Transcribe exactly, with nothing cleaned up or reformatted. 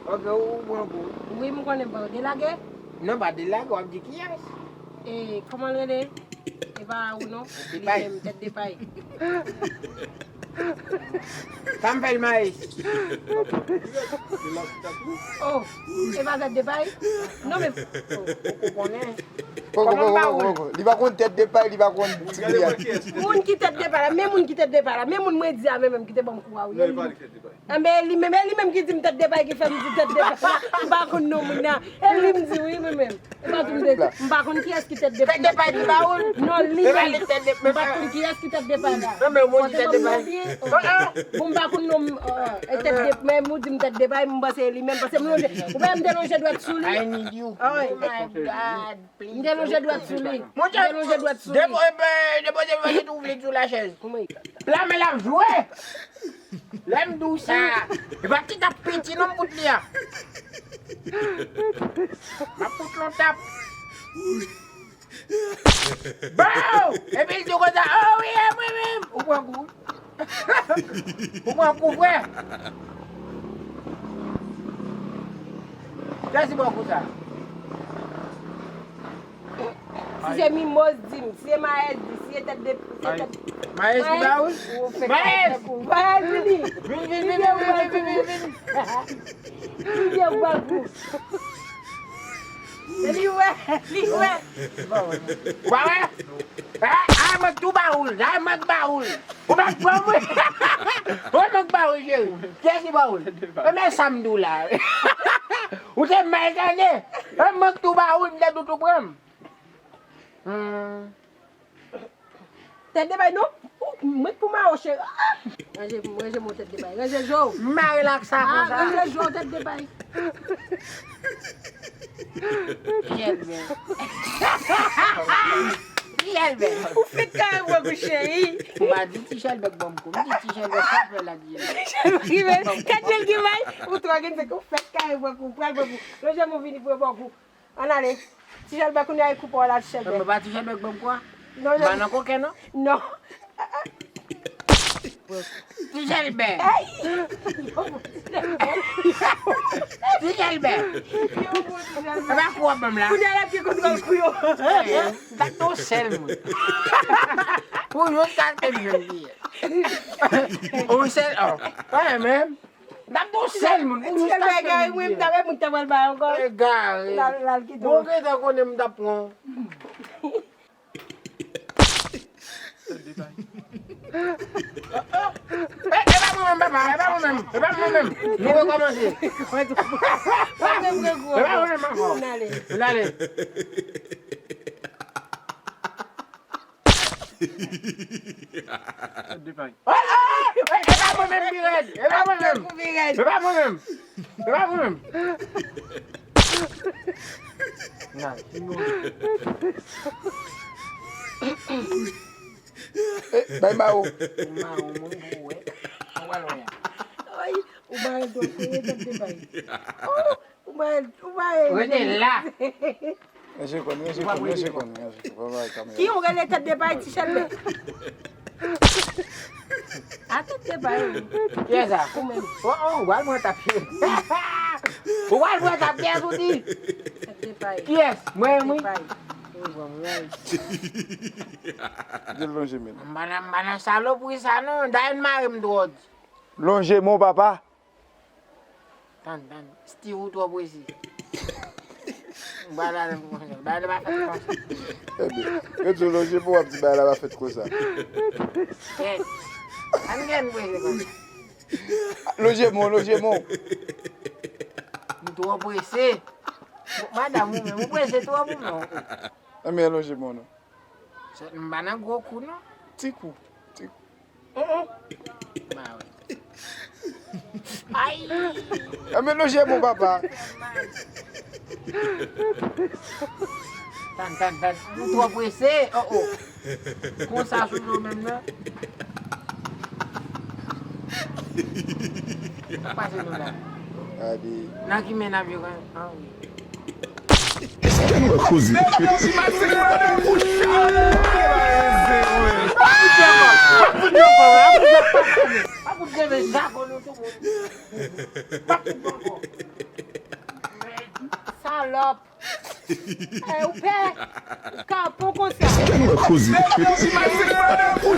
Ok, ou pran kou. Wi, m konnen, bon, delage? Non, pa delage, w ap di kiyès. E, kòman l rele? E pa ou non? Li menm, tèt de pay. Sa m fè l, Maes? Oh, e pa tèt de pay? Non, men, oh. Ou konnen. Poko, poko, poko, poko. Li pa konn tèt de pay, li pa konn ti griyad. Moun ki tèt de pay la, men moun ki tèt de pay la, men moun mwen di a, men menm ki te ban m kou a, wi. Anben, e li menm, e li menm ki di m tèt de pay, ki fè m di tèt de pay la. M pa konn non moun nan. E li m di wi, mwen menm. E pa tou m te di. M pa konn kiyès ki tèt de pay. Tèt de pay ki ba ou l? Non, li menm. M pa konn kiyès ki tèt de pay la. Non, men ou di tèt de pay. Bon, m pa konn non, e tèt de, men ou di m tèt de pay, m panse e li menm, paske m lonje. Ou wè m te lonje dwèt sou li. I need you. Oh my God. M te lonje dwèt sou li. M te lonje dwèt sou li. Depo, depo, depo, depo, depo, sou lachèz. Kòman e? Lame l ap jwe. Lè m di w sa, e pa ti tap piti non m fout li a. M ap fout l yon tap. Bow! Epi l di w konsa, oh wi, e mwen menm. Ou pran kou. Ou pran kou, frè. Kiyès ki ba w kou sa? Si se Mimoz, di m. Si se Maes, di. Si se tèt de, si se tèt. Maes ki ba ou? Ou fè Maes! Maes vini! Vin, vin, vin, vin, vin, vin, vin, vin. Li gen bwa kou. Li wè, li wè. Ou pa wè? A, a, mwen tou ba ou l, a, mwen ba ou l. Ou pa t pran mwen. Ou mwen ba ou l, cheri. Kiyès ki ba ou l? E men sa m di w la. Ou te mal tande. E mwen tou ba ou l, m te tou tou pran m. Hmm. Tèt de bay non. Ou, mwen pou ma yo cheri. Ah! Ranje, ranje mwen tèt de bay. Ranje je w. M mare l ak sa konsa. Ah, ranje je w tèt de bay. Ti Chèlbè. Ti Chèlbè. Ou fèk kare mwen kou cheri. Ou pa di Ti Chèlbè k ban m kou. M di Ti Chèlbè sa fè la di. Ti Chèlbè ki bay. Kat jèl ki bay. Ou twa gen se ke ou fèk kare mwen kou. Pral mwen kou. Lonje mwen vini pou yo ba w kou. Ann ale. Ti Chèlbè kounye a e koupa w la Ti Chèlbè. Mwen pa Ti Chèlbè k ban m kou a? Non, non. M pa nan koken non. Non. Ti Chèlbè. Ay! Ti Chèlbè. Yo, bon, Ti Chèlbè. E pa kou w ap ban m la. Kounye a l ap gen kontwòl kou yo. Eh, m t ap tou sèl moun. Pou yon kalite m jwenn li ye. Yon sèl, oh. Wè menm. M t ap tou sèl moun. Pou yon kalite m jwenn li ye. Egare. L al, l al kite w. Bon, gentan konnen m t ap pran. E, e pa mwen menm, papa, e pa mwen menm, e pa mwen menm. Nou rekòmanse. E pa mwen menm ankò. Ann ale. Ann ale. E pa mwen menm ki rèd, e pa mwen menm. E pa mwen menm. E pa mwen menm. Nan, ki move. Eh, bay mawo. Mawo, moun pou wè. Ou pral wè a. Ay, ou ba rèd twòp, ou rèd tèt de bay. Oh, ou ba rèd, ou ba rèd. Rete la. Ranje kò n, ranje kò n, ranje kò n, ranje kò n. Ki ou rele tèt de bay, Ti Chèlbè? A tèt de bay, wi. Kiyès sa? Ou menm. Oh, oh, ou al mwen tap. Ou al mwen tap, kiyès ou di? Tèt de bay. Kiyès? Mwen, wi. Tèt de bay. Ou pran mwen. Di l lonje men. M pa nan, m pa nan salopri sa non. Dayè n mare m twò di. Lonje men w, papa. Tann, tann. Steve, ou twò prese. Bagay la pa fèt konsa. Ebyen, yo di w lonje men w ap di bagay la pa fèt konsa. Eh, ann gen prese konsa. Lonje men w, lonje men w. M twò prese. Madanm ou menm, ou prese twòp ou non? Ebyen, lonje men w non. Sèt, m pa nan gwo kou non. Ti kou, ti kou. Ba wè. Ay! Ebyen, lonje men w, papa. Tann, tann, tann. Ou twò prese. Oh, oh. Konsa sou do menm nan. Pase nou la. Gade. Nan ki men n ap jwe kan? Ah, wi. Èske nou wè koze? salòp. Eh, ou pè, ou kapon konsa. Kè nou wè koze. Ou